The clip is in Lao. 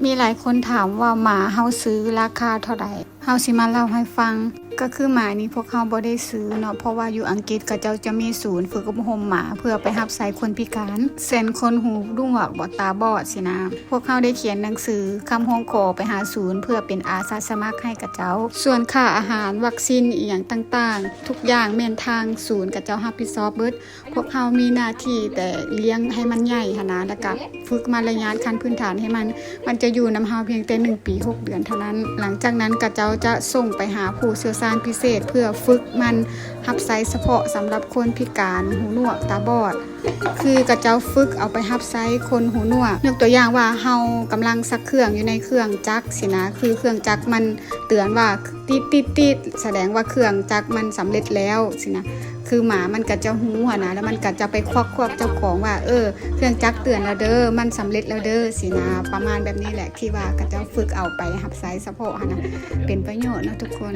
ມີຫຼາຍຄົນຖາມວ່າໝາເຮົາຊື້ລາຄາເທົ່າໃດ? ເຮົາຊິມາເລົ່າໃຫ້ຟັງ. ກໍຄືໝານີ້ພວກເຮົາບໍ່ໄດ້ຊື້ເນາະ, ເພາະວ່າຢູ່ອັງກິດເຂົາເຈົ້າຈະມີສູນຝຶກອົບຮົມໝາ ເພື່ອໄປຮັບໃຊ້ຄົນພິການ ເຊັ່ນຄົນຫູໜວກ ບໍ່ຕາບອດຊີ້ນະ. ພວກເຮົາໄດ້ຂຽນໜັງສືຄຳຮ້ອງຂໍໄປຫາສູນ ເພື່ອເປັນອາສາສະໝັກໃຫ້ເຂົາເຈົ້າ. ສ່ວນຄ່າອາຫານ, ວັກຊີນ ອີ່ຫຍັງຕ່າງໆ ທຸກຢ່າງແມ່ນທາງສູນເຂົາເຈົ້າຮັບຜິດຊອບເບິດ. ພວກເຮົາມີໜ້າທີ່ແຕ່ລ້ຽງໃຫ້ມັນໃຫຍ່ຫັ້ນນະ ແລ້ວກະຝຶກມາລະຍາດຂັ້ນພື້ນຖານໃຫ້ມັນ. ມັນຈະຢູ່ນຳເຮົາພຽງແຕ່ໜຶ່ງປີຫົກເດືອນເທົ່ານັ້ນ. ຫຼັງຈາກນັ້ນເຂົາເຈົ້າຈະສົ່ງໄປຫາຜູ້ຊ່ຽວຊານພິເສດ ເພື່ອຝຶກມັນຮັບໃຊ້ສະເພາະສຳລັບຄົນພິການ, ຫູໜວກ, ຕາບອດ. ຄືເຂົາເຈົ້າຝຶກເອົາໄປຮັບໃຊ້ຄົນຫູໜວກ. ຍົກຕົວຢ່າງວ່າເຮົາກຳລັງຊັກເຄື່ອງຢູ່ໃນເຄື່ອງຈັກຊີ້ນະ, ຄືເຄື່ອງຈັກມັນເຕືອນວ່າ ຕິດໆໆ ສະແດງວ່າເຄື່ອງຈັກມັນສຳເລັດແລ້ວຊີ້ນະ. ຄືໝາມັນກະຈະຮູ້ຫັ້ນນະ ແລ້ວມັນກະຈະໄປຄວັກໆເຈົ້າຂອງວ່າ ເອີ ເຄື່ອງຈັກເຕືອນແລ້ວເດີ ມັນສຳເລັດແລ້ວເດີຊີ້ນະ. ປະມານແບບນີ້ແຫຼະ ທີ່ວ່າເຂົາເຈົ້າຝຶກເອົາໄປຮັບໃຊ້ສະເພາະຫັ້ນນະ ເປັນປະໂຫຍດເນາະທຸກຄົນ.